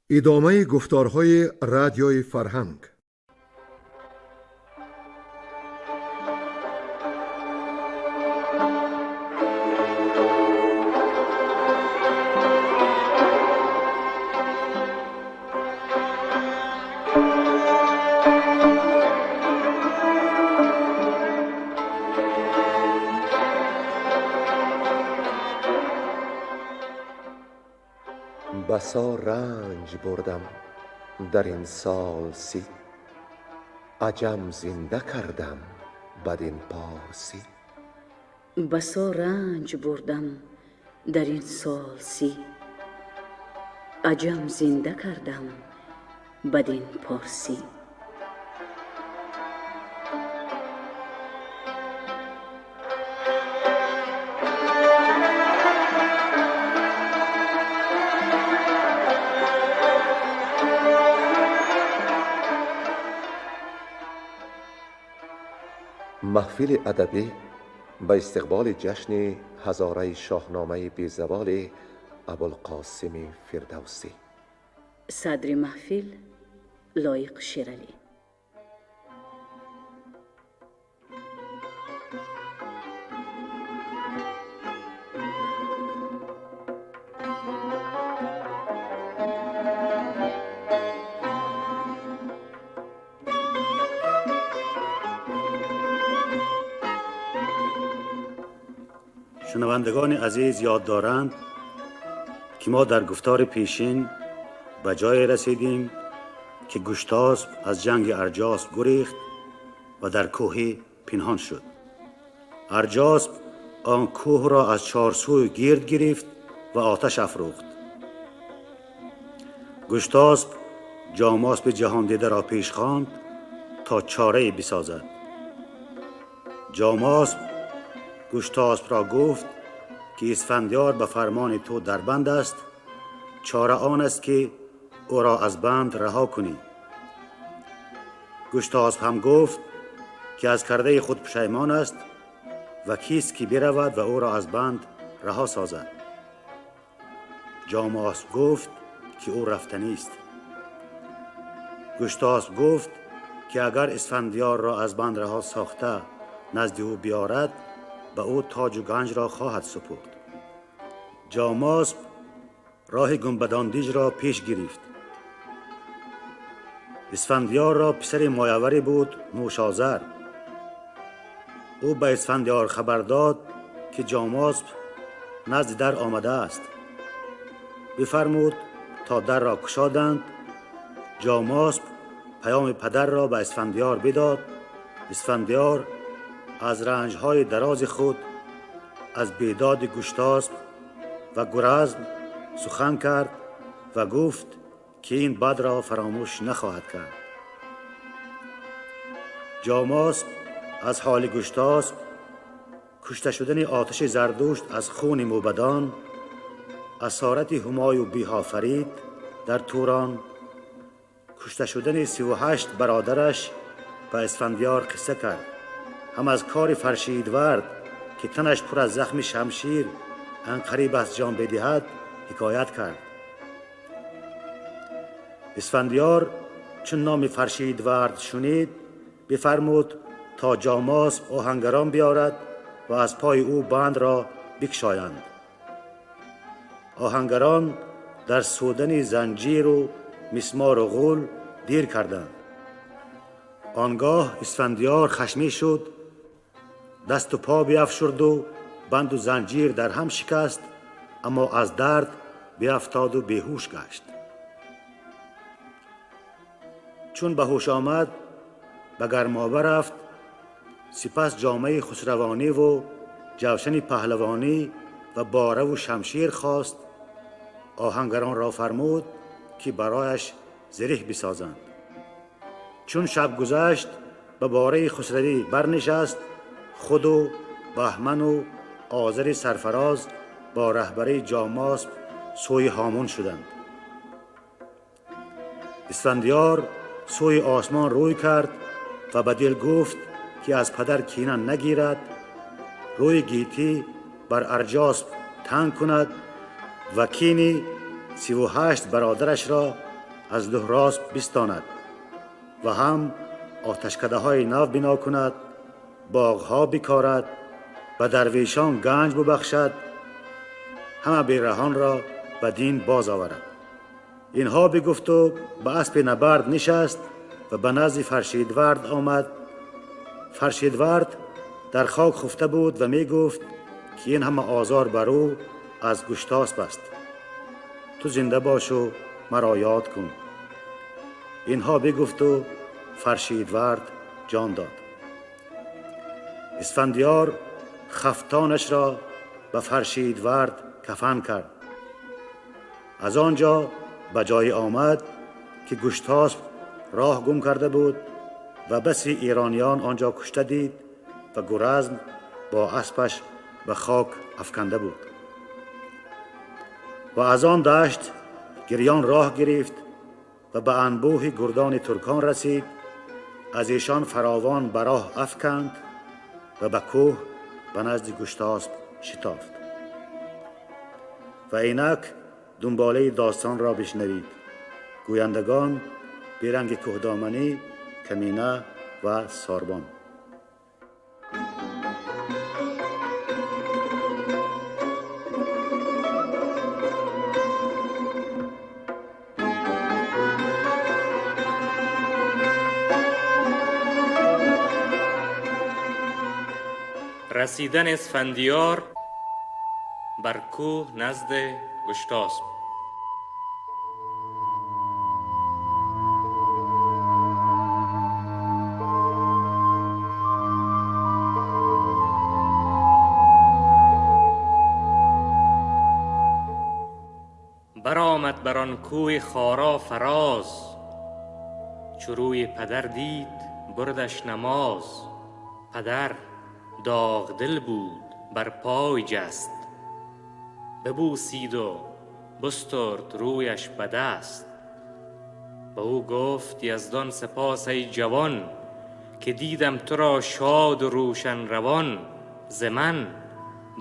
Идомаи гуфторҳои Радиои Фарҳанг. بسا رنج بردم در این سال 30، عجم زنده کردم بدین پارسی. بسا رنج بردم در این سال 30، عجم زنده کردم بدین پارسی. Маҳфили адабӣ ба истиқболи ҷашни ҳазораи шоҳномаи безаволи Абулқосими Фирдавсӣ. Садри маҳфил Лоиқ Шералӣ. شنوندگان عزیز یاد دارند که ما در گفتار پیشین به جای رسیدیم که گشتاسب از جنگ ارجاسب گریخت و در کوه پنهان شد. ارجاسب آن کوه را از چهار سوی گرد گرفت و آتش افروخت. گشتاسب جاماسب جهان دیده را پیش خواند تا چاره بسازد. جاماسب گشتاسب را گفت که اسفندیار به فرمان تو در بند است، چاره آن است که او را از بند رها کنی. گشتاسب هم گفت که از کرده خود پشیمان است و کیست که برود و او را از بند رها سازد. جاماسب گفت که او رفتنی است. گشتاسب گفت که اگر اسفندیار را از بند رها ساخته نزد او بیارد، به او تاج و گنج را خواهد سپرد. جاماسب راه گنبداندیج را پیش گرفت. اسفندیار را پسر مایوری بود نوشازر. او به اسفندیار خبر داد که جاماسب نزد در آمده است. بفرمود تا در را گشادند. جاماسب پیام پدر را به اسفندیار بداد. اسفندیار از رنج‌های دراز خود، از بیداد گشتاسب و گرزم سخن کرد و گفت که این بد را فراموش نخواهد کرد. جاماسب از حال گشتاسب، کشته شدن آتش زردشت از خون موبدان، اسارت همای و بیهافرید در توران، کشته شدن 38 برادرش به اسفندیار قصه کرد. هم از کار فرشیدورد که تنش پر از زخم شمشیر عنقریب از جان بدهد حکایت کرد. اسفندیار چون نام فرشیدورد شنید، بفرمود تا جاماسب آهنگران بیارد و از پای او بند را بکشایند. آهنگران در سودن زنجیر و مسمار و غول دیر کردند. آنگاه اسفندیار خشمی شد، دست و پا بیافشرد و بند و زنجیر در هم شکست، اما از درد بیافتاد و بیهوش گشت. چون به هوش آمد به گرمابه رفت. سپس جامه خسروانی و جوشن پهلوانی و باره و شمشیر خواست. آهنگران را فرمود که برایش زره بسازند. چون شب گذشت به باره خسروی برنشست. خود و بهمن و آذر سرفراز با رهبری جاماسب سوی هامون شدند. اسفندیار سوی آسمان روی کرد و به دل گفت که از پدر کینه نگیرد، روی گیتی بر ارجاسب تنگ کند و کینی 38 برادرش را аз Луҳросп бистонад ва ҳам оташкадаҳои нав бино кунад, боғҳо бикорад, ба дарвешон ганҷ бубахшад, ҳама бераҳонро ба дин боз оварад. Инҳо бигуфту ба аспи набард нишаст ва ба назди Фаршидвард омад. Фаршидвард дар хок хуфта буд ва мегуфт, ки ин ҳама озор бар ӯ аз Гуштосп аст. Ту зинда бошу маро ёд кун. Инҳо бигуфту Фаршидвард ҷон дод. Исфандиёр хафтонашро ба Фаршидвард кафан кард. Аз он ҷо ба ҷое омад, ки Гуштосп роҳ гум карда буд ва баси эрониён он ҷо кушта дид ва Гуразм бо аспаш ба хок афканда буд. Ва аз он дашт гирён роҳ гирифт ва ба анбӯҳи гурдони туркон расид, аз эшон фаровон ба роҳ афканд ва ба кӯҳ ба назди Гуштосп шитофт. Ва инак дунболаи достонро бишнавид. Гӯяндагон Беранги Кӯҳдоманӣ, Камина ва Сорбон. Расидан Исфандиёр бар кӯҳ назди Гуштосп. Баромад бар он кӯи хора фароз, чу рӯи падар дид бурдаш намоз. Падар доғдил буд, бар пой ҷаст, бибӯсиду бустурд рӯяш ба даст. Ба ӯ гуфт: яздон сипос, эй ҷавон, ки дидам туро шоду рӯшан равон. Зи ман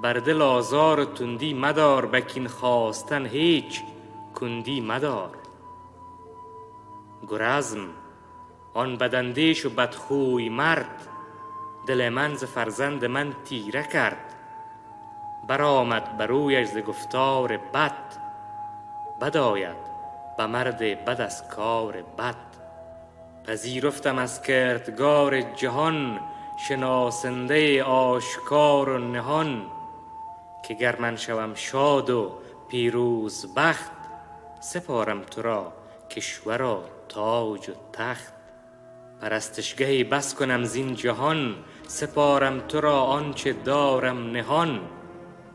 бар дил озору тундӣ мадор, ба кин хостан ҳеҷ кундӣ мадор. Гуразм он бадандешу бадхӯй мард, дили ман зи фарзанди ман тира кард. Баромад бар рӯяш зи гуфтори бад, бад ояд ба марди бад аз кори бад. Пазируфтам аз кирдгори ҷаҳон, шиносандаи ошкору ниҳон, ки гар ман шавам шоду пирӯзбахт, сипорам туро кишвару тоҷу тахт. Парастишгаҳе бас кунам зин ҷаҳон, сипорам туро онче дорам ниҳон.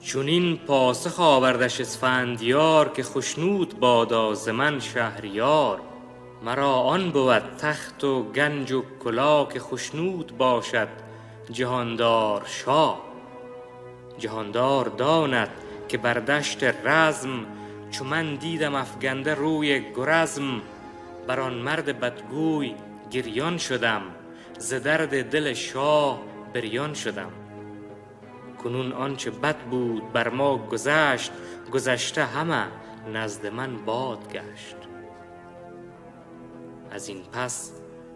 Чунин посух овардаш Исфандиёр, ки хушнуд бодо зи ман шаҳриёр. Маро он бувад тахту ганҷу кулоҳ, ки хушнуд бошад ҷаҳондор шоҳ. Ҷаҳондор донад, ки бар дашти разм, чу ман дидам афганда рӯи Гуразм, бар он марди бадгӯй гирён шудам, зи дарди дили шоҳ бирён шудам. Кунун онче бад буд бар мо гузашт, гузашта ҳама назди ман бод гашт. Аз ин пас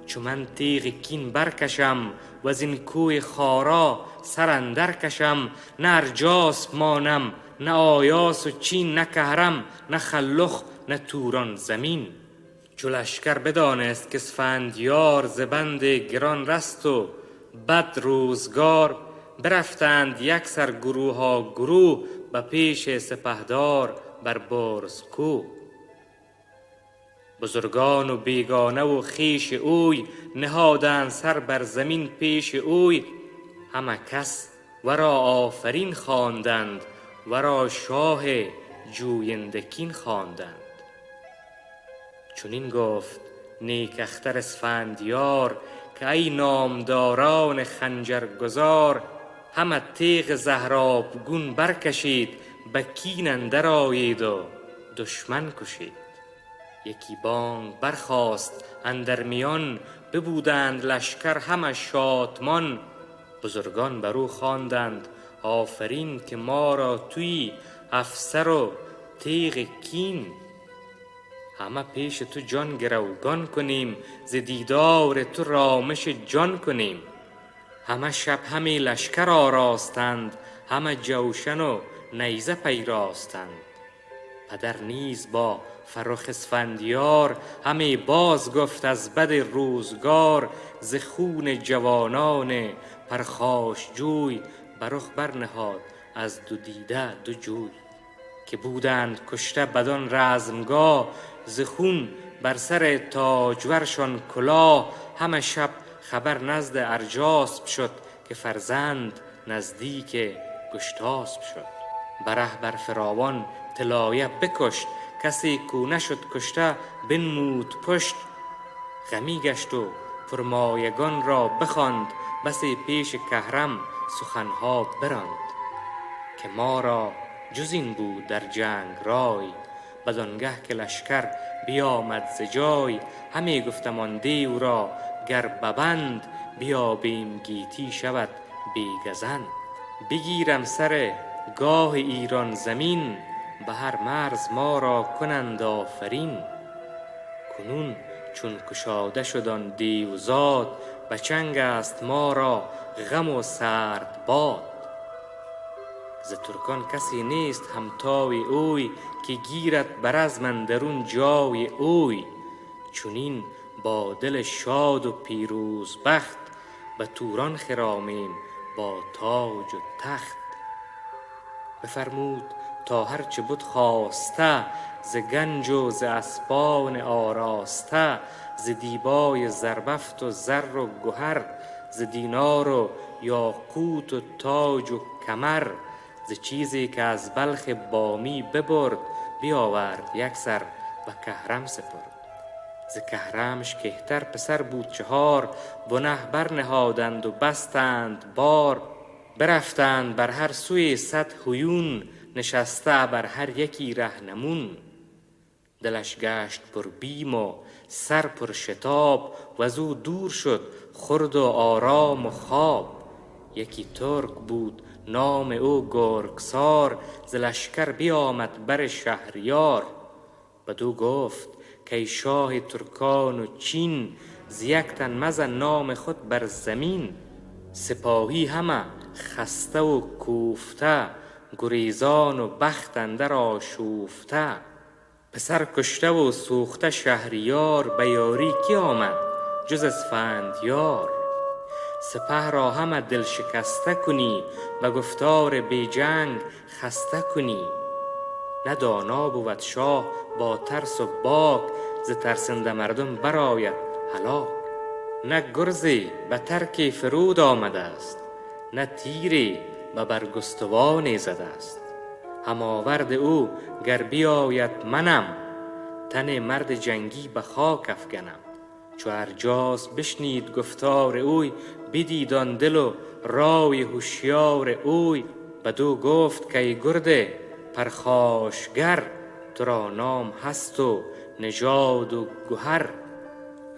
чу ман теғи кин баркашам ва зин кӯи хора сар андар кашам, на Арҷосп монам, на Оёсу Чин, на Каҳрам, на Халлух, на Турон замин. Чу лашкар бидонист, ки Исфандиёр зи банди гирон расту бад рӯзгор, бирафтанд яксар гурӯҳо гурӯҳ ба пеши сипаҳдор бар бурз кӯҳ. Бузургону бегонаву хеши ӯй ниҳоданд сар бар замин пеши ӯй. Ҳама кас варо офарин хонданд, варо шоҳи ҷӯяндакин хонданд. Чунин гуфт некахтар Исфандиёр, ки эй номдорони ханҷаргузор, ҳама теғи заҳробгун баркашид, ба кин андар оеду душман кушед. Яке бонг бархост андар миён, бибуданд лашкар ҳама шодмон. Бузургон бар ӯ хонданд офарин, ки моро туи афсару теғи кин. ҳама пеши ту ҷон гирӯгон кунем, зи дидори ту ромиши ҷон кунем. Ҳама шаб ҳаме лашкар оростанд, ҳама ҷӯшану найза пайростанд. Падар низ бо Фаррух Исфандиёр ҳаме боз гуфт аз бади рӯзгор, зи хуни ҷавонони пархошҷӯй ба рух барниҳод аз ду дида ду ҷӯй. Ки буданд кушта бадон размгоҳ, зи хун бар сари тоҷваршон кулоҳ. Ҳама шаб хабар назди Арҷасп шуд, ки фарзанд наздики Гуштасп шуд. Ба раҳ бар фаровон тилоя бикушт, касе ку нашуд кушта бинмуд пушт. Ғамӣ гашт у пурмоягонро бихонд, басе пеши Каҳрам суханҳо биронд. Ки моро ҷуз ин буд дар ҷанг рой, бадонгаҳ ки лашкар биёмад зи ҷой. Ҳаме гуфтам он девро гар ба банд биёбем, гетӣ шавад бегазанд. Бигирам сари гоҳи Эрон замин, ба ҳар марз моро кунанд офарин. Кунун чун кушода шуд он девзод, ба чанг аст моро ғам у сард бод. Зи туркон касе нест ҳамтои ӯй, ки гирад бар азм андарун ҷои ӯй. Чунин бо дили шоду пирӯзбахт, ба Турон хиромем бо тоҷу тахт. Бифармуд то ҳарче буд хоста, зи ганҷу зи аспони ороста, зи дибои зарбафту зарру гуҳар, зи динору ёқуту тоҷу камар, зи чизе ки аз Балхи Бомӣ бибурд, биёвард яксар ба Каҳрам сипурд. Зи Каҳрамш кеҳтар писар буд чаҳор, бунаҳ барниҳоданд у бастанд бор. Бирафтанд бар ҳар сӯи 100 ҳуюн, нишаста бар ҳар яке раҳнамун. Дилаш гашт пур биму сар пур шитоб, вазу дур шуд хурду орому хоб. Яке турк буд номи ӯ Гургсор, зи лашкар биёмад бари Шаҳриёр. Бадӯ гуфт кай шоҳи туркону Чин, зи як тан мазан номи худ бар замин. Сипоҳӣ ҳама хаставу кӯфта, гурезону бахт андар ошуфта. Писар куштаву сӯхта Шаҳриёр, ба ёрӣ кӣ омад ҷуз Исфандиёр? Сипаҳро ҳама дилшикаста кунӣ, ба гуфтори беҷанг хаста кунӣ. На доно бувад шоҳ бо тарсу бок, зи тарсинда мардум барояд ҳалок. На гурзе ба тарке фуруд омадааст, на тире ба баргустувоне задааст. Ҳамоварди ӯ гар биёяд манам, тани марди ҷангӣ ба хок афганам. Чу Арҷасп бишнид гуфтори ӯй, бидид он дилу ройи ҳушёри ӯй. Бадӯ гуфт кай гурди пархошгар, туро ном ҳасту нажоду гуҳар.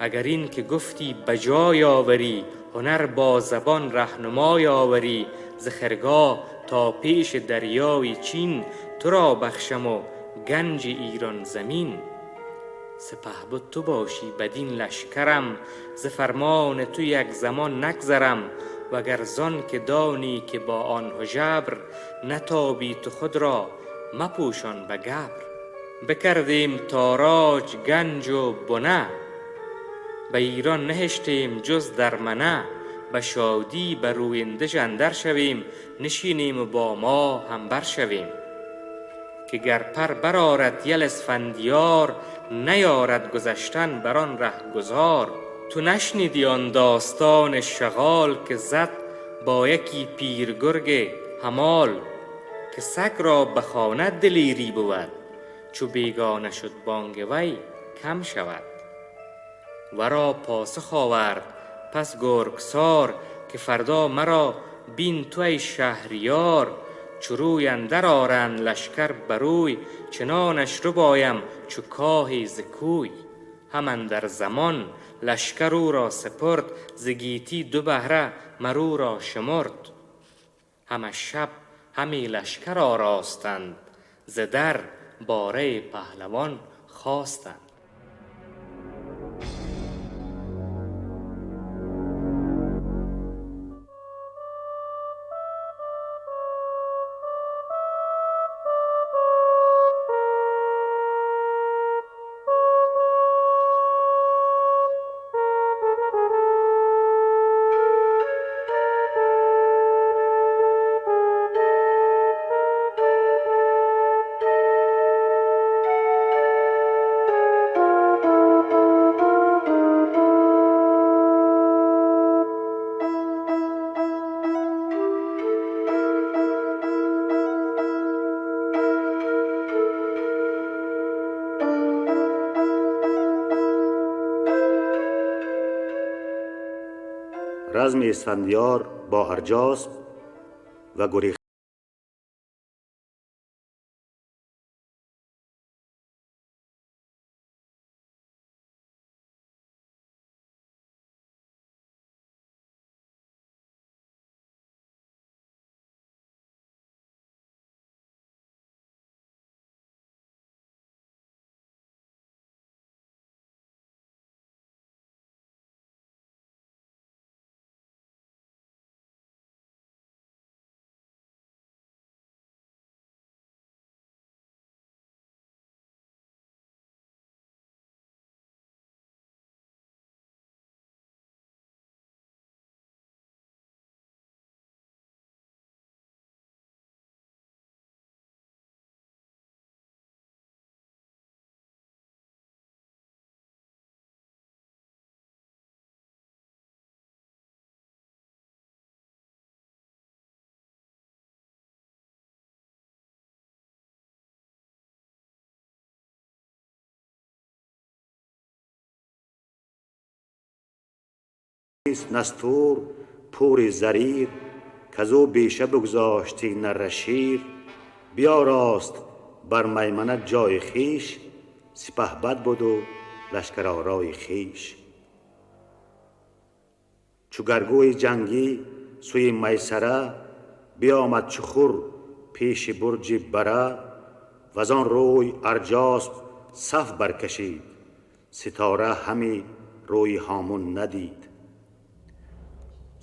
Агар ин ки гуфтӣ ба ҷой оварӣ, ҳунар бо забон раҳнумой оварӣ, зи хиргоҳ то пеши дарёи Чин, туро бахшаму ганҷи Эрон замин. Сипаҳбуд ту бошӣ бадин лашкарам, зи фармони ту як замон нагзарам. Вагар зон ки донӣ ки бо он ҳужабр, натобӣ ту худро мапӯшон ба габр. Бикардем тороҷ ганҷу буна, ба Эрон наҳиштем ҷуз дар мана. Ба шодӣ ба рӯяндаж андар шавем, нишинем у бо мо ҳамбар шавем. Ки гар пар барорад ял Исфандиёр, наёрад гузаштан бар он раҳгузор. Ту нашнидӣ он достони шағол, ки зад бо яке пиргурги ҳамол. Ки саг ро ба хона дилерӣ бувад, чу бегона шуд бонги вай кам шавад. Варо посух овард пас Гургсор, ки фардо маро бин ту эй Шаҳриёр. Чу рӯй андар оранд лашкар барӯй, чунонаш рубоям чу коҳе зи кӯй. Ҳам андар замон лашкар ӯро сипурд, зи гетӣ ду баҳра мар ӯро шумурд. Ҳама шаб ҳаме лашкар оростанд, зи дар бораи паҳлавон хостанд. Разми Исфандиёр бо Арҷосп ва гурехтани Настур пури зарир, казу беша бигзошти нара шир, биёрост бар маймана ҷои хиш, сипаҳбад буду лашкаророи хиш. Чу гаргӯи ҷангӣ сӯи майсара, биомад чу хур пеши бурҷи бара, вазон рӯй Арҷосп саф баркашид, ситора ҳами рӯи ҳомун надид.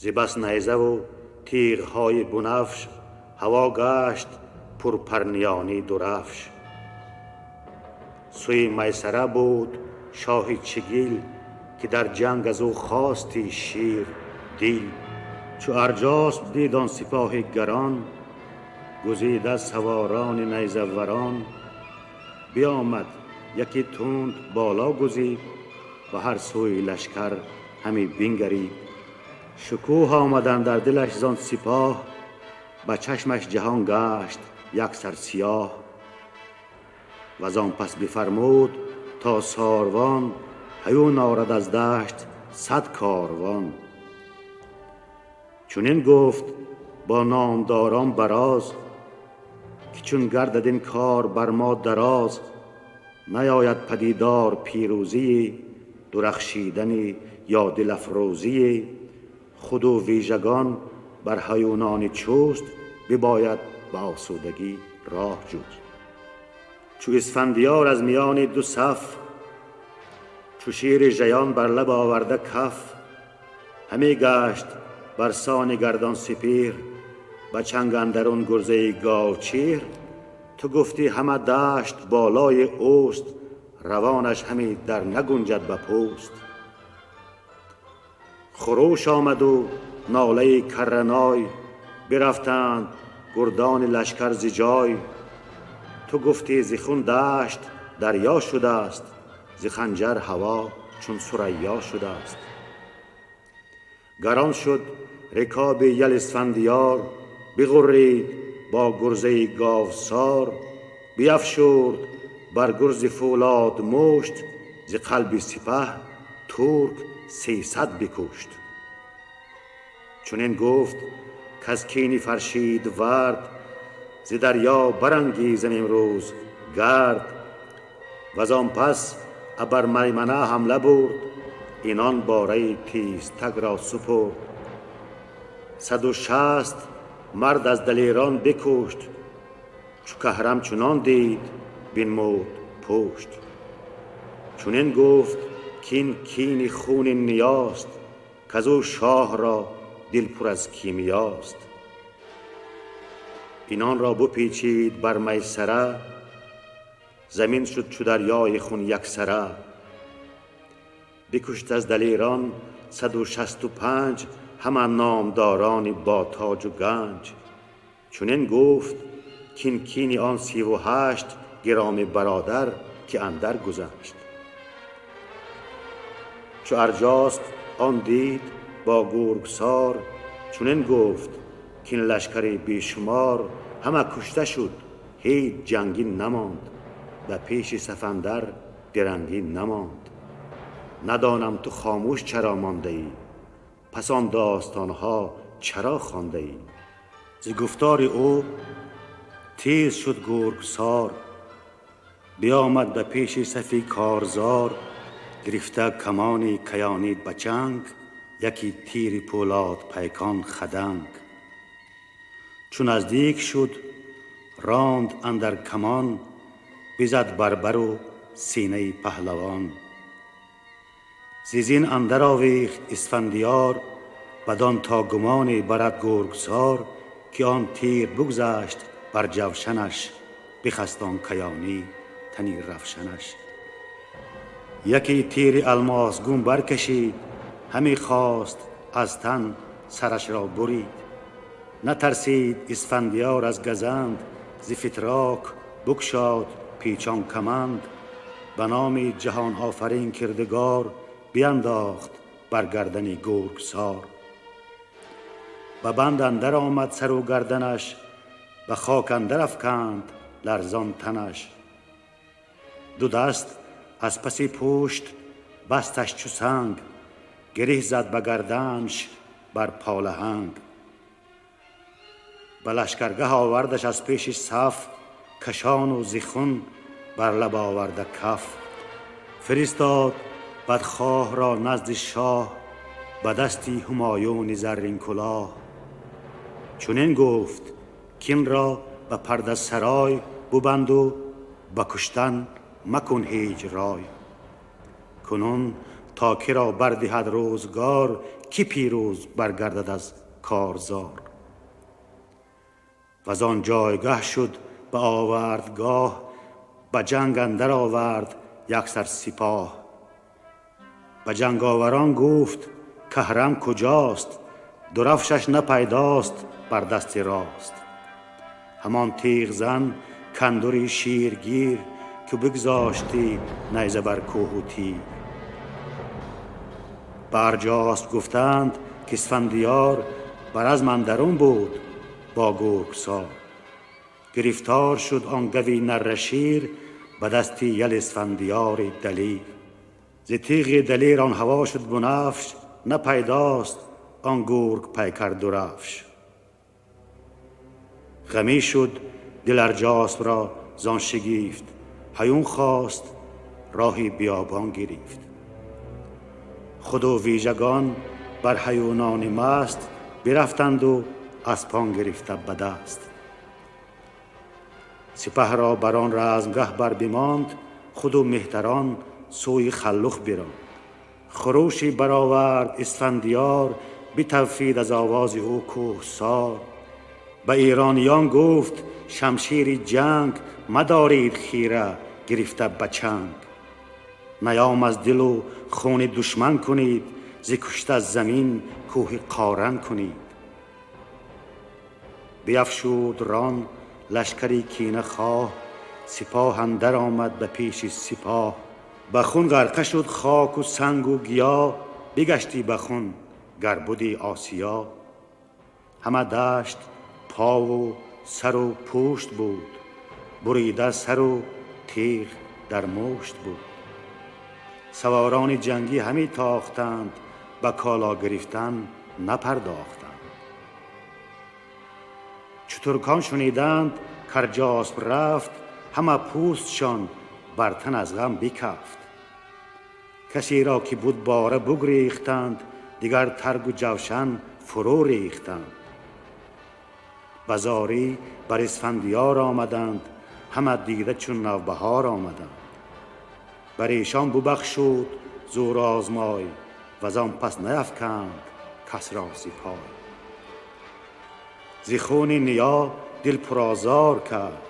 Зи бас найзаву тиғҳои бунафш, ҳаво гашт пурпарниёни дурафш. Сӯи майсара буд шоҳи чигил, ки дар ҷанг аз ӯ хости шир дил. Чу Арҷосп дид он сипоҳи гарон, гузида саворони найзаварон, биомад яке тунд боло гузид, ба ҳар сӯи лашкар ҳами бингарид. Шукӯҳ омад андар дилаш зон сипоҳ, ба чашмаш ҷаҳон гашт яксар сиёҳ. Вазон пас бифармуд то сорвон, ҳаюн орад аз дашт 100 корвон. Чунин гуфт бо номдорон бароз, ки чун гардад ин кор бар мо дароз, наёяд падидор пирӯзӣ, дурахшидани ё дилафрӯзӣ. Худу вижагон бар ҳаюнони чуст, бибояд ба осудагӣ роҳ ҷуст. Чу Исфандиёр аз миёни ду саф, чу шири жаён бар лаб оварда каф, ҳаме гашт бар сони гардон сипир, ба чанг андарун гурзаи говчир. Ту гуфтӣ ҳама дашт болои ӯст, равонаш ҳами дар нагунҷад ба пӯст. Хуруш омаду нолаи карраной, бирафтанд гурдони лашкар зи ҷой. Ту гуфтӣ зи хун дашт дарё шудааст, зи ханҷар ҳаво чун сурайё шудааст. Гарон шуд рикоби ял Исфандиёр, биғуррид бо гурзаи говсор, биафшурд бар гурзи фӯлод мушт, зи қалби сипаҳ турк 300 бикушт. Чунин гуфт каз кини фаршид вард, зи дарё барангезам имрӯз гард. Вазон пас абар маймана ҳамла бурд, инон бораи тизтагро супурд. 160 мард аз далерон бикушт, чу каҳрам чунон дид бинмуд пушт. Чунин гуфт кин кини хуни ниёст, казу шоҳро дил пур аз кимиёст. Инонро бупечид бар майсара, замин шуд чу дарёи хун яксара. Бикушт аз далерон 165 ҳама номдорони бо тоҷу ганҷ. Чунин гуфт кин кини он 38 гироми бародар ки андар гузашт. Чу Арҷосп он дид бо гургсор, чунин гуфт кин лашкари бешумор ҳама кушта шуд, ҳеҷ ҷангӣ намонд, ба пеши сафандар дирангӣ намонд. Надонам ту хомӯш чаро мондаӣ, پس آن داستانها چرا خوانده ای؟ ز گفتار او تیز شد گرگسار، بیامد به پیش صفی کارزار. گرفته کمان کیانی به چنگ، یکی تیر پولاد پیکان خدنگ. چون نزدیک شد راند اندر کمان، بزد بر بر و سینه پهلوان. ز زین اندر آویخت اسفندیار، بدان تا گمانی برد گرگسار. که آن تیر بگذشت بر جوشنش، بخست آن کیانی تنی رفشنش. یکی تیر الماس گون برکشید، همی خواست از تن سرش را برید. نترسید اسفندیار از گزند، ز فتراک بگشاد پیچان کمند. به نام جهان آفرین کردگار، بینداخت بر گردن گرگسار. به بند اندر آمد سر و گردنش، به خاک اندر افکند لرزان تنش. دو دست از پس پشت بستش چو سنگ، گره زد به گردنش بر پالهنگ. به لشکرگه آوردش از پیش صف، کشان و ز خون بر لب آورده کف. فرستاد بدخواه را نزد شاه، به دستی همایون زرین کلاه. چنین گفت کاین را به پرده سرای، ببند و به کشتن مکن هیچ رای. کنون تا که را بردهد روزگار، کی پیروز برگردد از کارزار. وزان جایگه شد به آوردگاه، به جنگ اندر آورد یکسر سپاه. به جنگ آوران گفت کهرم کجاست، درفشش نه پیداست بر دست راست. همان تیغ زن کندر شیرگیر، که بگذاشتی نیزه بر کوه و تیر. به ارجاسپ گفتند که اسفندیار، بر رزم اندرون بود با گرگسار. گرفتار شد آن گوی نره شیر، به دست یل اسفندیار دلیر. ز تیغ دلیر آن هوا شد بنفش، نه پیداست آن گرگ پیکر درفش. غمی شد دل ارجاسپ را زان شگیفت، هیون خواست راهی بیابان گرفت. خود و ویژگان بر هیونان مست، برفتند و اسپان گرفته به دست. سپه را بر آن رزمگه بر بماند، خود و مهتران سوی خلخ براند. خروشی برآورد اسفندیار، بتفید از آواز او کوهسار. به ایرانیان گفت شمشیر جنگ، مدارید خیره گرفته به چنگ. نیام از دل و خون دشمن کنید، ز کشته زمین کوه قارن کنید. بیفشود ران لشکری کینه خواه، سپاه اندر آمد به پیش سپاه. به خون غرقه شد خاک و سنگ و گیا، بگشتی به خون گر بدی آسیا. همه دشت پا و سر و پشت بود، بریده سر و تیغ در مشت بود. سواران جنگی همی تاختند، به کالا گرفتن نپرداختند. چو ترکان شنیدند کارجاسپ رفت، همه پوستشان بر تن از غم بکفت. کسی را که بود باره بگریختند، دیگر ترگ و جوشن فرو ریختند. به زاری بر اسفندیار آمدند، همه دیده چون نوبهار آمدند. بر ایشان ببخشود زور آزمای، وزان پس نیفکند کس را ز پای. ز خون نیا دل پرآزار کرد،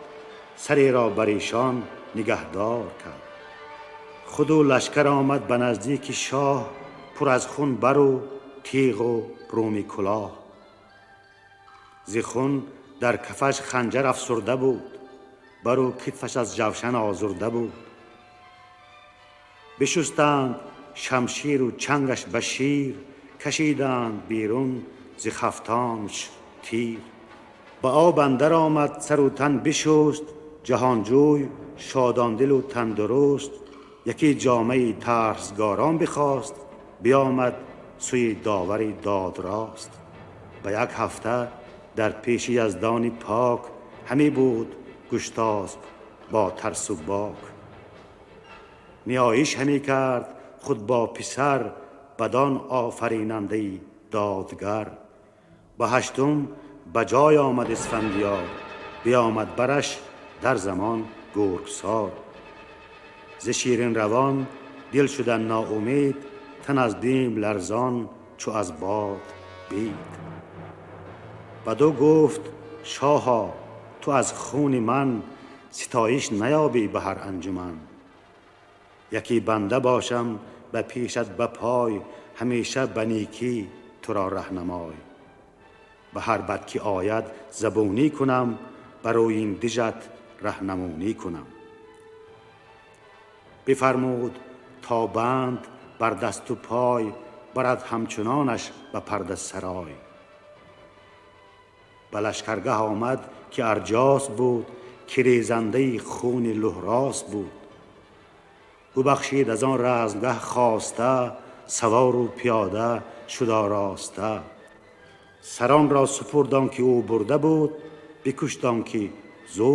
سری را بر ایشان نگهدار کرد. خود و لشکر آمد به نزدیک شاه، پر از خون بر و تیغ و رومی کلاه. ز خون در کفش خنجر افسرده بود، بر و کتفش از جوشن آزرده بود. بشستند شمشیر و چنگش به شیر، کشیدند بیرون ز خفتانش تیر. به آب اندر آمد سر و تن بشست، جهانجوی شادان دل و تندرست. یکی جامه ترسگاران بخواست، بیامد сӯи довари додрост. Ба як ҳафта дар пеши Яздони пок ҳаме буд Гуштосп бо тарсу бок. Ниёиш ҳаме кард худ бо писар бадон офаринандаи додгар. Ба ҳаштум ба ҷой омад Исфандиёр, биомад бараш дар замон гургсор. Зи ширин равон дил шудан ноумед, тан аз бим ларзон чу аз бод бид. Баду гуфт: шоҳо, ту аз хуни ман ситоиш наёбӣ ба ҳар анҷуман. Яке банда бошам ба пешат ба пой, ҳамеша ба некӣ туро раҳнамой. Ба ҳар бад ки ояд забонӣ кунам, барои ин дижат раҳнамонӣ кунам. Бифармуд то банд бар дасту пой барад ҳамчунонаш ба парда сарой. Ба лашкаргаҳ омад ки Арҷос буд, ки резандаи хуни Луҳрос буд. Бубахшид аз он размгаҳ хоста, савору пиёда шуд ороста. Сарон ро супурд он ки ӯ бурда буд, бикушт он ки зӯ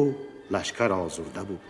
лашкар озурда буд.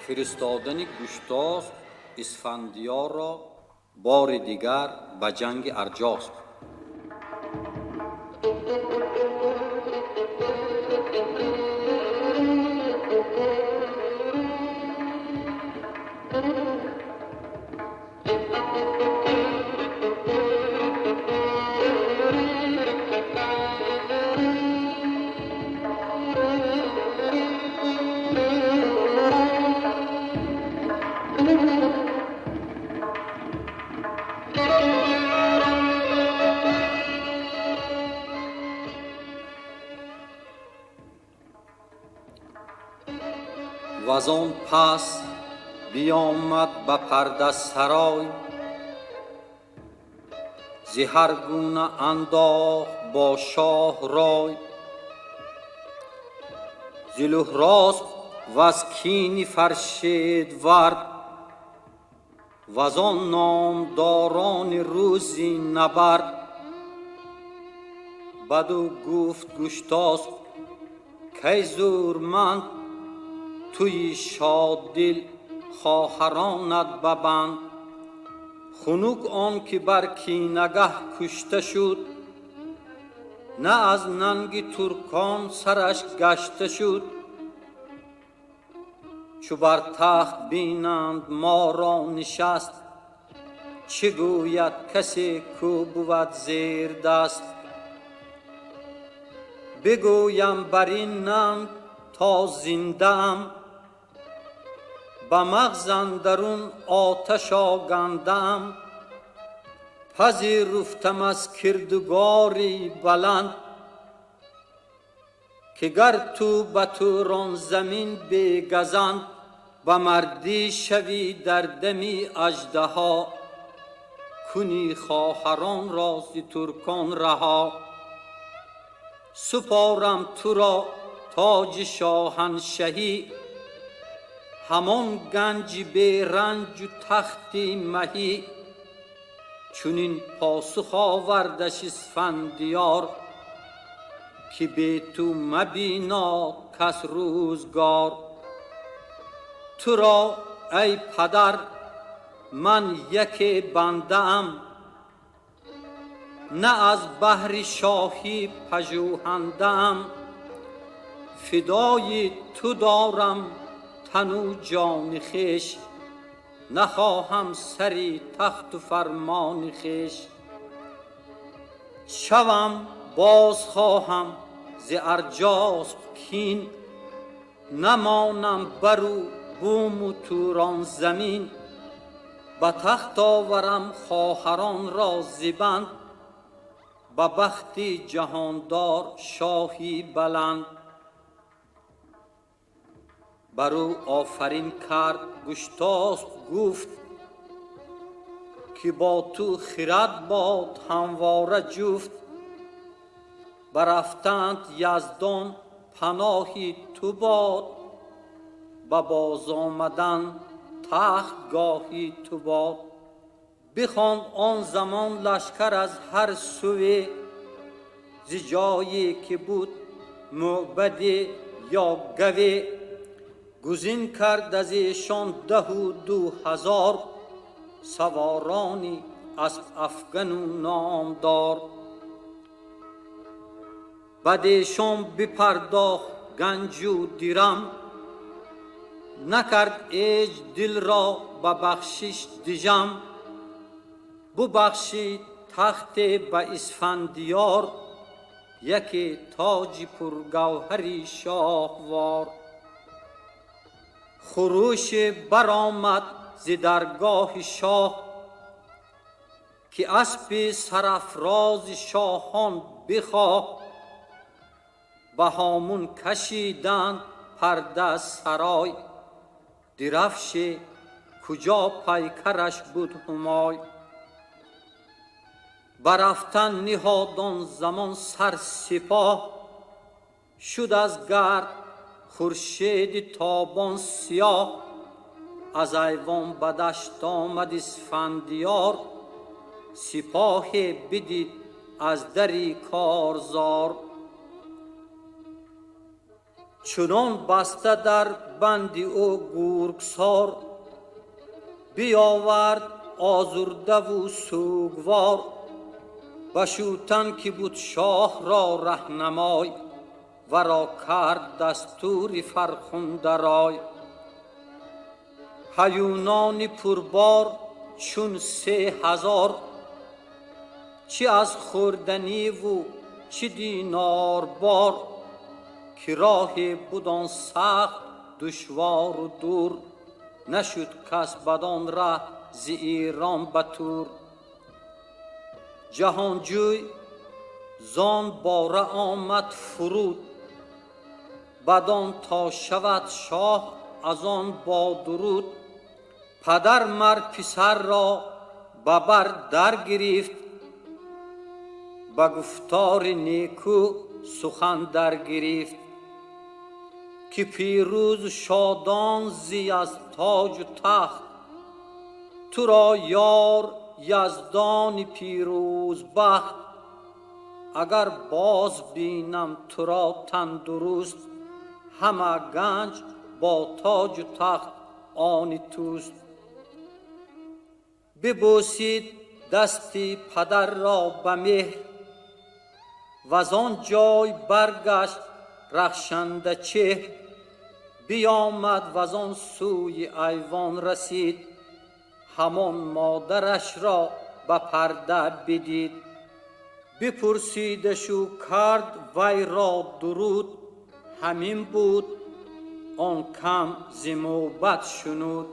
Фиристодани Гуштосп Исфандиёрро бори дигар ба ҷанги Арҷосп. Ваз он пас биёмад ба пардасарой, зи ҳар гуна андохт бо шоҳ рой. Зи Луҳросп ваз кини Фаршидвард, ваз он номдорони рӯзи набард. Баду гуфт Гуштосп: кай зурманд, туи шоддил хоҳаронат ба банд. Хунук он ки бар кинагаҳ кушта шуд, на аз нанги туркон сараш гашта шуд. Чу бар тахт бинанд моро нишаст, чӣ гӯяд касе кӯ бувад зердаст? Бигӯям бар ин нанг то зиндаам, ба мағз андарун оташ огандаам. Пазируфтам аз кирдугори баланд, ки гар ту ба Турон замин бегазанд. Ба мардӣ шавӣ дар дами аждаҳо, кунӣ хоҳаронро зи туркон раҳо. Супорам туро тоҷи шоҳаншаҳӣ, ҳамон ганҷи беранҷу тахти маҳӣ. Чунин посух овардаш Исфандиёр, ки бе ту мабинод кас рӯзгор. Туро эй падар ман яке бандаам, на аз баҳри шоҳӣ пажӯҳандаам. Фидои ту дорам тану ҷони хеш, нахоҳам сари тахту фармони хеш. Шавам боз хоҳам зи Арҷасп кин, намонам бару буму турон замин. Ба тахт оварам хоҳаронро зи банд, ба бахти ҷаҳондор шоҳӣ баланд. Бар ӯ офарин кард Гуштосп гуфт, ки бо ту хирад бод ҳамвора ҷуфт. Барафтанд Яздон паноҳи ту бод, ба боз омадан тахтгоҳи ту бод. Бихонд он замон лашкар аз ҳар сӯе, зи ҷое ки буд мӯбаде ё гаве. Гузин кард аз эшон 12 ҳазор, саворони аспафгану номдор. Бадешон бипардохт ганҷу дирам, накард эҷ дилро ба бахшиш дижам. Бубахшид тахте ба Исфандиёр, яке тоҷи пургавҳари шоҳвор. Хуруше баромад зи даргоҳи шоҳ, ки аспи сарафрози шоҳон бихоҳ. Ба ҳомун кашиданд парда сарой, дирафше куҷо пайкараш буд ҳумой. Барафтан ниҳод он замон сар сипоҳ, шуд аз гард хуршеди тобон сиёҳ. Аз айвон ба дашт омад Исфандиёр, сипоҳе бидид аз дари корзор. Чунон баста дар банди ӯ гургсор, биёвард озурдаву сӯгвор. Ба шӯтан ки буд шоҳро раҳнамой, варо кард дастури фархундарой. Ҳаюнони пурбор чун 3000, чи аз хӯрданиву чи динорбор. Ки роҳе буд он сахт душвору дур, нашуд кас бадон раҳ зи Эрон ба тур. Ҷаҳонҷӯй зон бора омад фуруд, бадон то шавад шоҳ аз он бо дуруд. Падар мар писарро ба бар дар гирифт, ба гуфтори неку сухан дар гирифт. Ки пирӯзу шодон зи аз тоҷу тахт, туро ёр Яздони пирӯзбахт. Агар боз бинам туро тандуруст, ҳама ганҷ бо тоҷу тахт они туст. Бибӯсид дасти падарро ба меҳр, ваз он ҷой баргашт рахшанда чеҳр. Биёмад ваз он сӯи айвон расид, ҳамон модарашро ба парда бидид. Бипурсидашу кард вайро дуруд, ҳамин буд он кам зи мӯбад шунуд.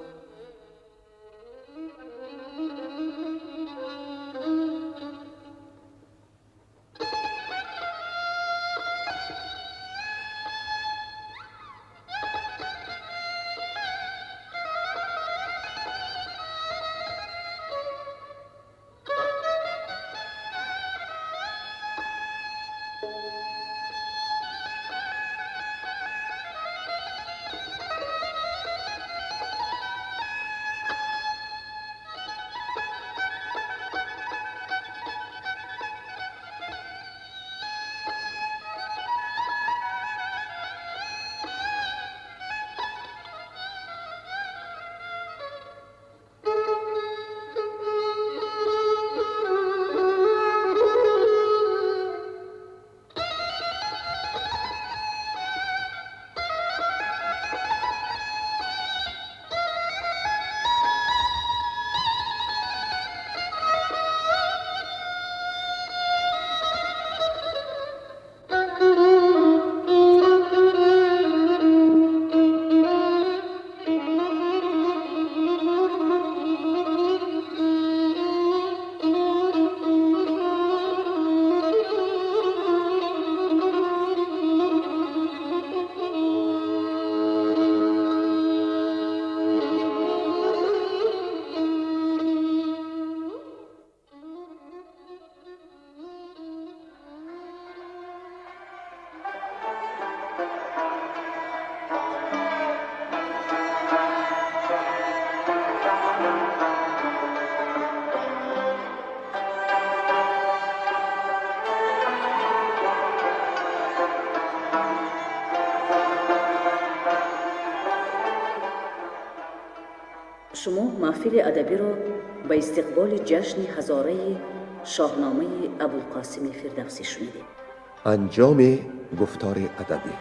Шумо маҳфили адабиро ба истиқболи ҷашни ҳазораи Шоҳномаи Абулқосими Фирдавсӣ шунидед. Анҷоми гуфтори адабӣ.